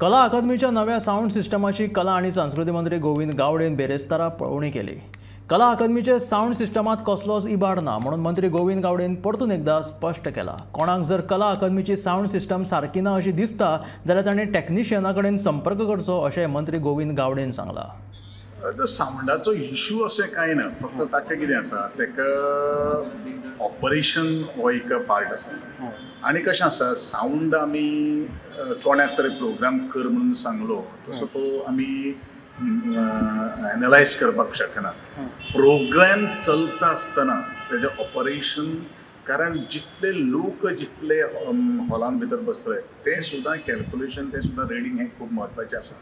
कला अकादमीच्या नव्या साऊंड सिस्टमाची कला आणि संस्कृती मंत्री गोविंद गावडेन बेरेस्तारा पळोवणी केली। कला अकादमीचे साऊंड सिस्टमात कसलोच इबाड ना म्हणून मंत्री गोविंद गावडेन परतून एकदा स्पष्ट केला। कोणाक जर कला अकादमीची साऊंड सिस्टम सारकी ना अशी दिसता जाल्यार ताणें टेक्निशियना कडेन संपर्क करचो अशें मंत्री गोविंद गावडेन सांगला। सावंडाचो इशू अशें कांय ना, फक्त ताका कितें आसा ताका ऑपरेशन हो एक पार्ट आसा। आनी कशें आसा सावंड आमी कोणाक तरी प्रोग्राम कर म्हणून सांगलो तसो तो आमी एनलायज करपाक शकना। प्रोग्राम चलता आसतना तेजें ऑपरेशन, कारण जितले लोक जितले हॉलान भितर बसले ते सुद्दां कॅल्क्युलेशन ते सुद्दां रिडींग हें खूब म्हत्वाचें आसा।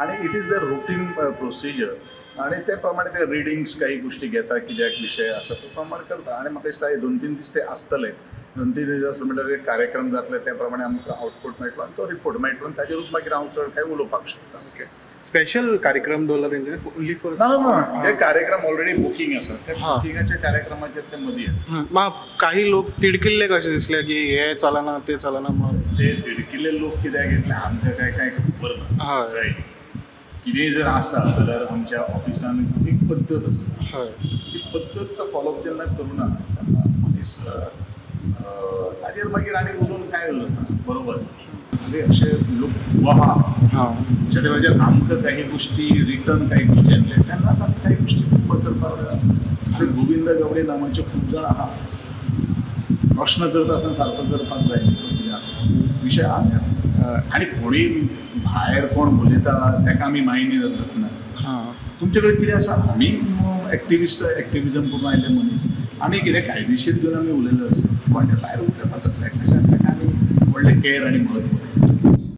आनी it is the routine procedure आनी ते प्रमाणे ते रिडींग्स काही गोष्टी घेता कित्याक विशय आसा तो प्रमाणे करता। आनी म्हाका दिसता 2-3 दीस ते आसतले, 2-3 दीस आसले म्हणटकीर कार्यक्रम जातले ते प्रमाणे आमकां आउटपुट मेळटलो आनी तो रिपोर्ट मेळटलो आनी ताजेरूच मागीर हांव चड कांय उलोवपाक शकता। ओके, स्पेशल कार्यक्रम दवरला तेंच्यानी ओन्ली फॉर ना ना जे कार्यक्रम ऑलरेडी बुकींग आसा ते बुकिंगाच्या कार्यक्रमाचेर ते मदीं येता। काही लोक तिडकिल्ले कशे दिसले की हे चलना ते चलना म्हणून, ते तिडकिल्ले लोक कित्याक येतले आमकां काय काय खबर ना। रायट, कितेंय जर आसा जाल्यार आमच्या ऑफिसान एक पद्दत आसा, ती पद्दतचो फॉलोअप जेन्ना करूना तेन्ना मनीस ताजेर मागीर आनी उलोवन कांय उरना। बरोबर, म्हणजे अशे लोक खूब आहा ज्या वेळार आमकां काही गोष्टी रिटर्न काही गोष्टी येतले तेन्नाच आमी काही गोष्टी खूब करपाक जाय। गोविंद गावडे नामाचे खूब जाण आहा, प्रश्न करता आसतना सारको करपाक जाय कितें आसा विशय आहा। आनी कोणूय भायर कोण उलयता ताका आमी मायन्य धरत ना। तुमचे कडेन कितें आसा, आमी एक्टिविस्ट एक्टिविजम करून आयले मनीस, आमी कितें कायदेशीर घेवन आमी उलयले आसा, कोण भायर उलयपाचो ताका आमी व्हडलें केअर आनी म्हत्व.